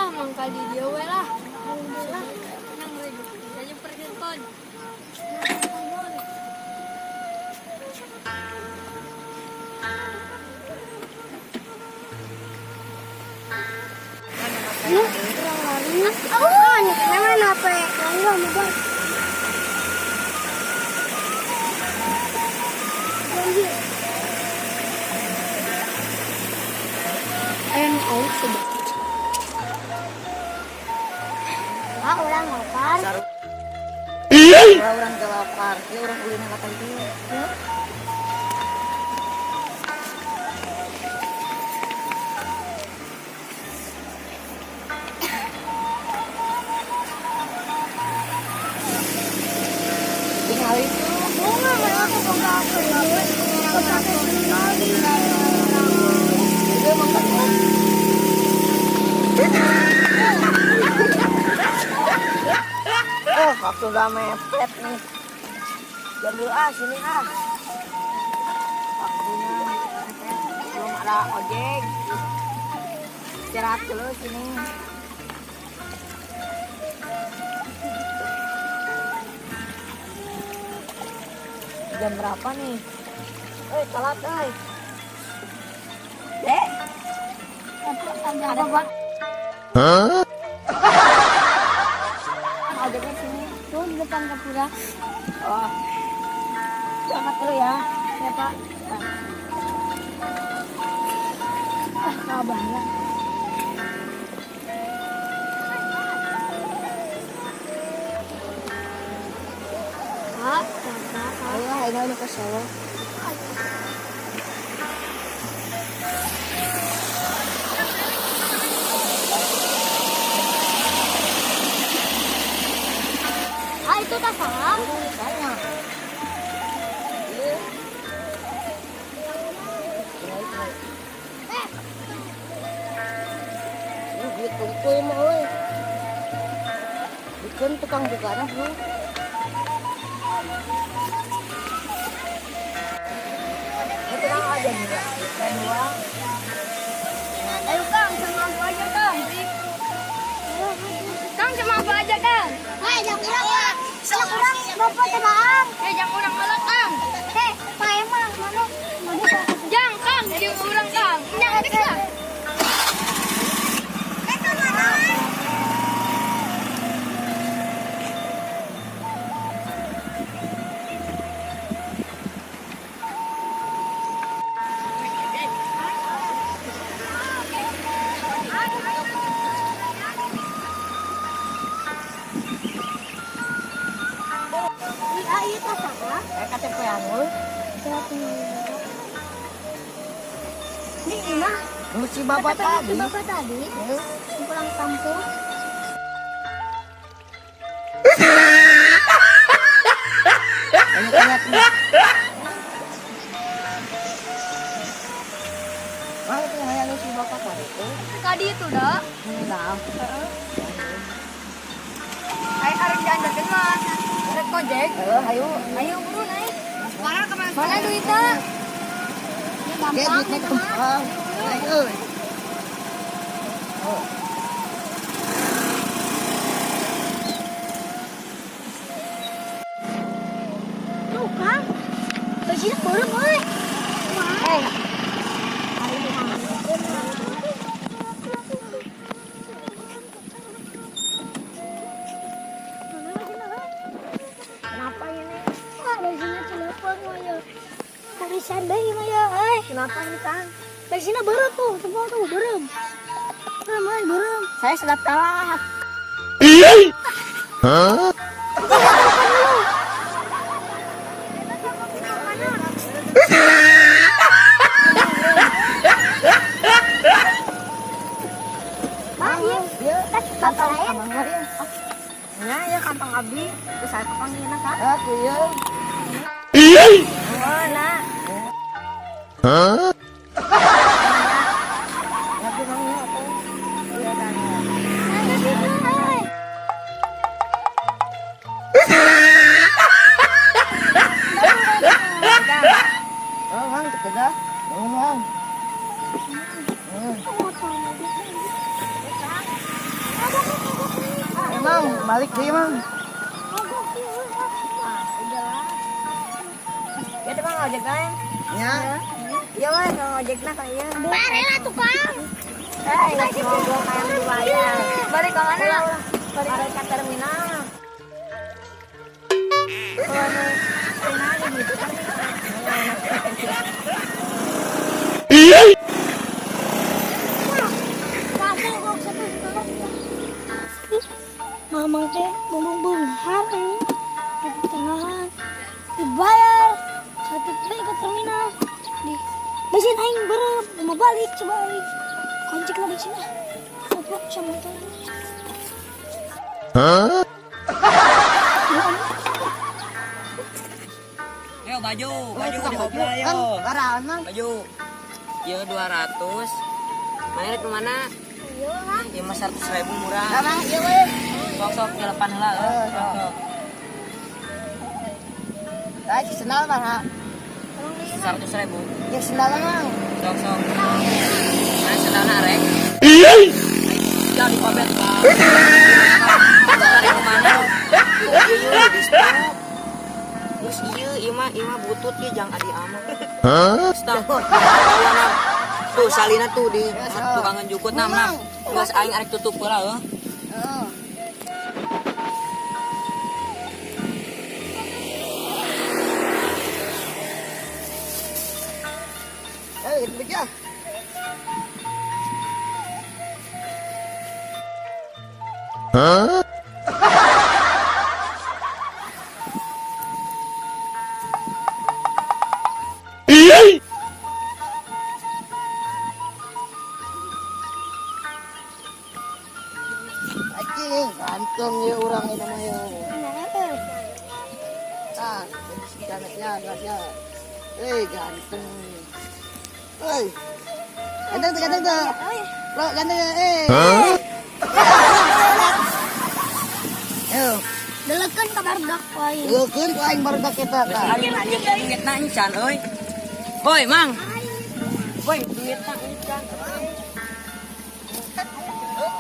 Lah, mangkal di dieu we lah. Lah, nang nyamperkeun kon. Kurang lari. Oh, mana apa? Enggak, mudah. Ayo, ayo sudah. Ah, urang lapar. Urang teu lapar, ieu urang ulin ka dieu. Tinggal itu. Bunga mana tuh boga aku ini. Boga aku Itu makan. Oh, waktu udah mepet nih. Jam dulu ah, sini ah. Waktunya mepet. Belum ada ojek. Istirahat dulu sini. Jam berapa nih? Eh, telat, eh. Dek, Ada apa? Ojeknya sini. Tuh di depan gapura. Oh. Berangkat dulu ya. Ya, Pak. Ah, kabarnya. Pak, Bapak. Ayo, ayo, ayo ke Solo. Ah, itu tas salah. Tanya. Iya. Eh, Ini duit tungkul mah euy. Bikin tukang bukana, Bro. Ini tukang aja nih, dan dua. Ayo Kang, sama aku aja Kang. Kang, sama aku aja Kang. Hei, jangan kurang Pak. Jangan kurang, Bapak tenang. Eh, jangan kurang malah Kang. Eh, Pak Emang, mana? Mana? Jangan Kang, jangan kurang Kang. Jangan bisa. Eh, kemana? Iya, iya, tas apa? Eh, KTP anu. Ini mah Lu si bapak tadi. Si bapak tadi pulang kampung. Banyak lihat nih. Wah, itu yang lu si bapak tadi tuh. Tadi itu dah. Nah, Ayo arek jalan mah. Arek ojek. eh, ayo. Ayo buru naik. Sekarang kemana? Mana duitnya? Ya Oke, gampang. duitnya gampang. Ayo. Oh. Tuh Kang. Bajunya beureum euy. Eh, kenapa ini? Wah, bajunya celepeng mah ya. Arisan deui mah ya, euy. Kenapa ini, Kang? Bajunya beureum tuh, semua tuh beureum. Beureum euy, beureum. Saya sudah telat. Huh? Bang, ieu Iya, tas bapak lain. abang ya. Ya, ya kantong abdi, terus saya kapanggihna Kak. Ah, kuya. Oh, nah. Huh? Ya, kurang ya, tuh. Iya, tanya. Ada sih, euy. Oh, Bang, kedah. Bangun, Bang. Hmm. Balik deui, Mang. Mogok ieu. Ah, Ya tukang ojek lain. Nya. Iya weh, tukang ojekna ka ieu. Bare lah tukang. Eh, geus mogok hayang dibayar. Balik ke mana? Balik ka terminal. Kalau nu terminal gitu kan. Mogok satu. Mamang teh ngomong beunghar ini. Di pertengahan dibayar satu ke terminal di bensin aing berep mau balik, coba aing koncik lah bensin ah, goblok sama motor. Huh? Ayo baju, baju Tukang di ojek ayo. kan karaan, Mang. Baju. Ieu 200. Mana rek kemana? Iya lah. Ieu mah 100.000 murah. Nah, ieu we. Sok sok nyelepan heula euy. Sok sok. Tah, si sendal mah, ha. 100.000. Ya sendal, Mang. Sok sok. Nah, sendalna arek. Jangan dikobet, Bang. Arek kemana? Ieu di. Terus ieu mah butut ieu jang adi ama. Huh? Stop. Tuh salina tuh di tukangan jukut nam nam. Geus aing arek tutup heula euy. Heeh. Eh, gitu ya. Huh? Anjing, ganteng ya orang ini mah ya. Nah, gantengnya, gantengnya. Eh, ganteng. Oi. Ganteng tuh, ganteng tuh. Lo ganteng ya, eh. Huh? Yo, Delekeun ka barudak aing. leukeun ku aing barudak kita tah. Aing duit duitna encan euy. Hoi, Mang. Woi, duitna encan.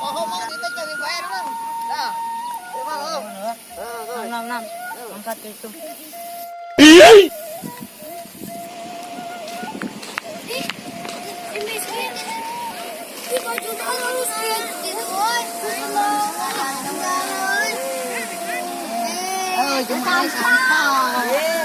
Oh, Mang, kita cari bayar, Mang. Nah. Eh, Mang, oh. Oh, Nam nam nam. Angkat itu. Ih, miskin. Ih, baju halus gitu, oi. Oh, cuma sampah.